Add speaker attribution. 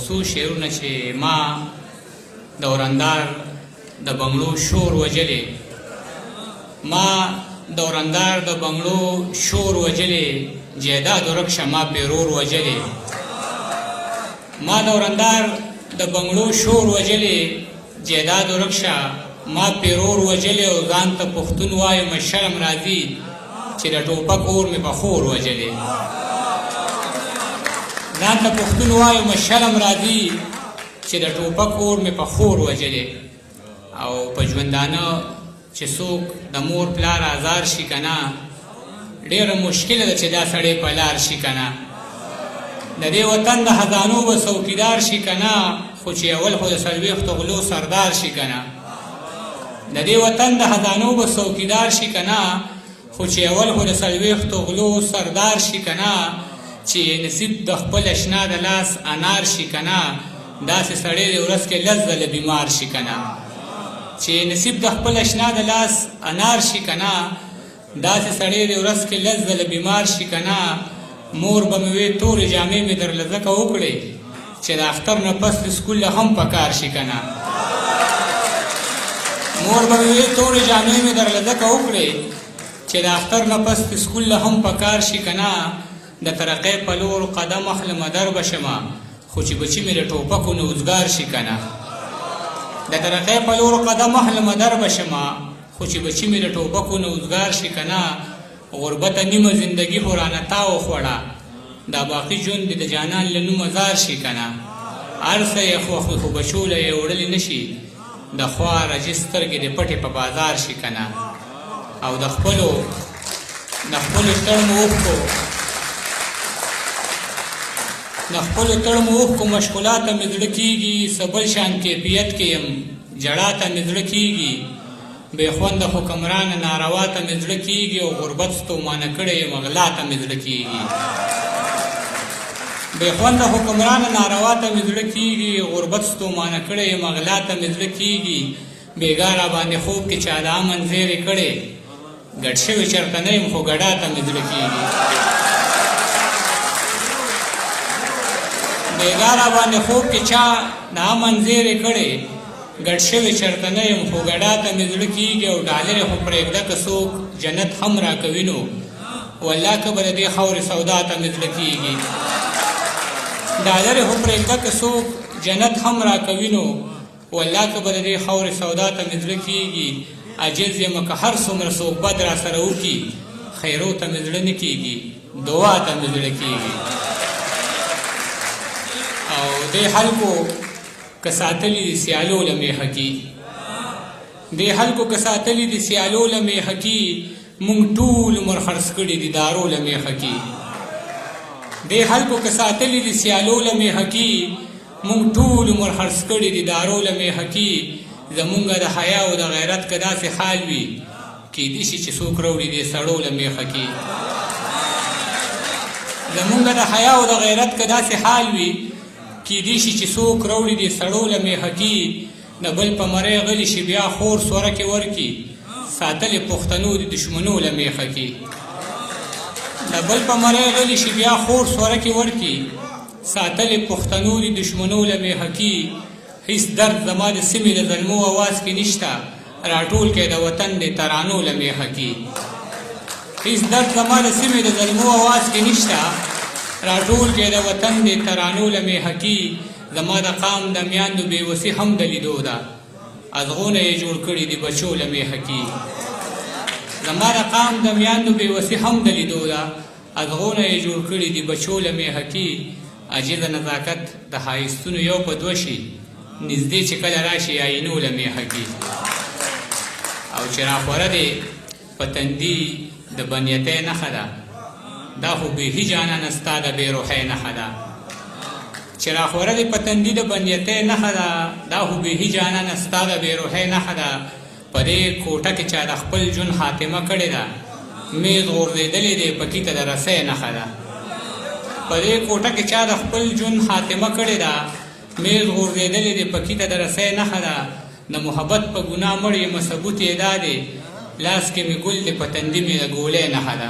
Speaker 1: څو شعرونه چې ما د ورندار د بنګلو شور وجلې، ما د ورندار د بنګلو شور وجلې، جیداد ورک شه ما پیرور وجلې. ما د ورندار د بنګلو شور وجلې، جیداد ورک شه ما پیرور وجلې. او ځان ته پښتون وایم، شرم راځي چې د ټوپک اور مې په خور وجلې. ځان ته پښتون وایم، شرم راځي چې د ټوپک اور مې په خور وجلې. او په ژوندانه چې څوک د مور پلار ازار شي که نه، ډېره مشکله ده چې دا سړی په لار شي که نه. د دې وطن د خزانو به څوکیدار شي که نه، خو چې اول خو د 40 غلو سردار شي که نه. د دې وطن د خزانو به څوکیدار شي که نه، خو چې اول خو د 40 غلو سردار شي که نه. چې نصیب د خپل اشنا د لاس انار شي که نه، داسې سړی دی ورځ کې 10 ځله بیمار شي که نه. چې نصیب د خپل اشنا د لاس انار شي که نه، داسې سړی دی ورځ کې 10 ځله بیمار شي که نه. مور به مې وې تورې جامې مې درله ځکه وکړې چې د اختر نه پس د سکول له هم پکار شي که نه. مور به مې وې تورې جامې مې درله ځکه وکړې چې د اختر نه پس د سکول له هم پکار شي که نه. د ترقۍ په لور قدم اخلمه در به شمه، خو چې بچي مې له ټوپکو نه وزګار شي که نه. د ترقۍ په لور قدم اخلمه در به شمه، خو چې بچي مې له ټوپکو نه وزګار شي که نه. غربته نیمه زندګي خو رانه تا وخوړه، دا باقي ژوند دې د جانان له نومه ځار شي که نه. هر څه یې خوښ وي خو بچو له یې وړلی نه شي، د خوار عاجز سترګې دې پټې په بازار شي که نه. او د خپلو تړمو اوښکو، د خپلو تړمو اوښکو مشغولا ته مې زړه کېږي، څه بل شان کیفیت کې یم ژړا ته مې زړه کېږي. بې خونده حکمرانه ناروا ته مې زړه کېږي، او غربت ستومانه کړی یم غلا ته مې زړه کېږي. بې خونده حکمرانه ناروا ته مې زړه کېږي، غربت ستومانه کړی یم غلا ته مې زړه کېږي. بېګا را باندې خوب کې چا د امن زیرې کړی، ګډ شوی چېرته نه یم خو ګډا ته مې زړه کېږي. بېګا را باندې خوب کې چا د امن زیرې کړی، ګډ شوی چېرته نه یم خو ګډا ته مې زړه کېږي. او ډالرې خو پرېږده که څوک جنت هم راکوي نو والله که به د دې خاورې سودا ته مې زړه کېږي. ډالرې خو پرېږده که څوک جنت هم راکوي نو والله که به د دې خاورې سودا ته مې زړه کېږي. عاجز یم که هر څومره څوک بد را سره وکړي، خیرو ته مې زړه نه کېږي، دعا ته مې زړه کېږي. او دې خلکو که ساتلي دي سیالو له میخه کي، دې خلکو که ساتلي دي سیالو له میخه کي، موږ ټول عمر خرڅ کړي دي دارو له میخه کي. دې خلکو که ساتلي دي سیالو له میخه کي، موږ ټول عمر خرڅ کړي دي دارو له میخه کي. زمونږ د حیا او د غیرت که داسې حال وي، کیدی شي چې څوک راوړي دې سړو له میخه کي. زمونږ د حیا او د غیرت که داسې حال وي، کیدی شي چې څوک راوړي دې سړو له میخه کي. د بل په مرۍ غلي شي بیا خور سوره کې ورکي، ساتلې پښتنو د دښمنو له میخه کي. د بل په مرۍ غلي شي بیا خور سوره کې ورکي، ساتلې پښتنو د دښمنو له میخه کي. هیڅ درد زما د سیمې د زلمو اواز کې نشته، راټول کې د وطن د ترانو له میخه کي. هیڅ درد زما د سیمې د زلمو اواز کې نشته، راټول کې د وطن د ترانو له میخه کي. زما د قام د میاندو بېوسي هم د لیدو ده، ازغونه یې جوړ کړي دي بچو له میخه کي. زما د قام د میاندو بېوسي هم د لیدو ده، ازغونه یې جوړ کړي دي بچو له میخه کي. عاجزه نزاکت د ښایستونو یو په دوه شي، نږدې چې کله راشي آینو له میخه کي. او چې راخوره دی په تندي د بنیتۍ نښه ده، دا خو بیخي جانانه ستا د بې روحۍ نښه ده. چې راخوره دی په تندي د بنیتۍ نښه ده، دا خو بیخي جانانه ستا د بې روحۍ نښه ده. په دې کوټه کې چا د خپل ژوند خاتمه کړې ده، میز غورځېدلی دی پکې ته د رسۍ نښه ده. په دې کوټه کې چا د خپل ژوند خاتمه کړې ده، میز غورځېدلی دی پکې ته د رسۍ نښه ده. د محبت په ګناه مړ یم ثبوت یې دا دی، لاس کې مې ګل دی په تندي مې د ګولۍ نښه ده.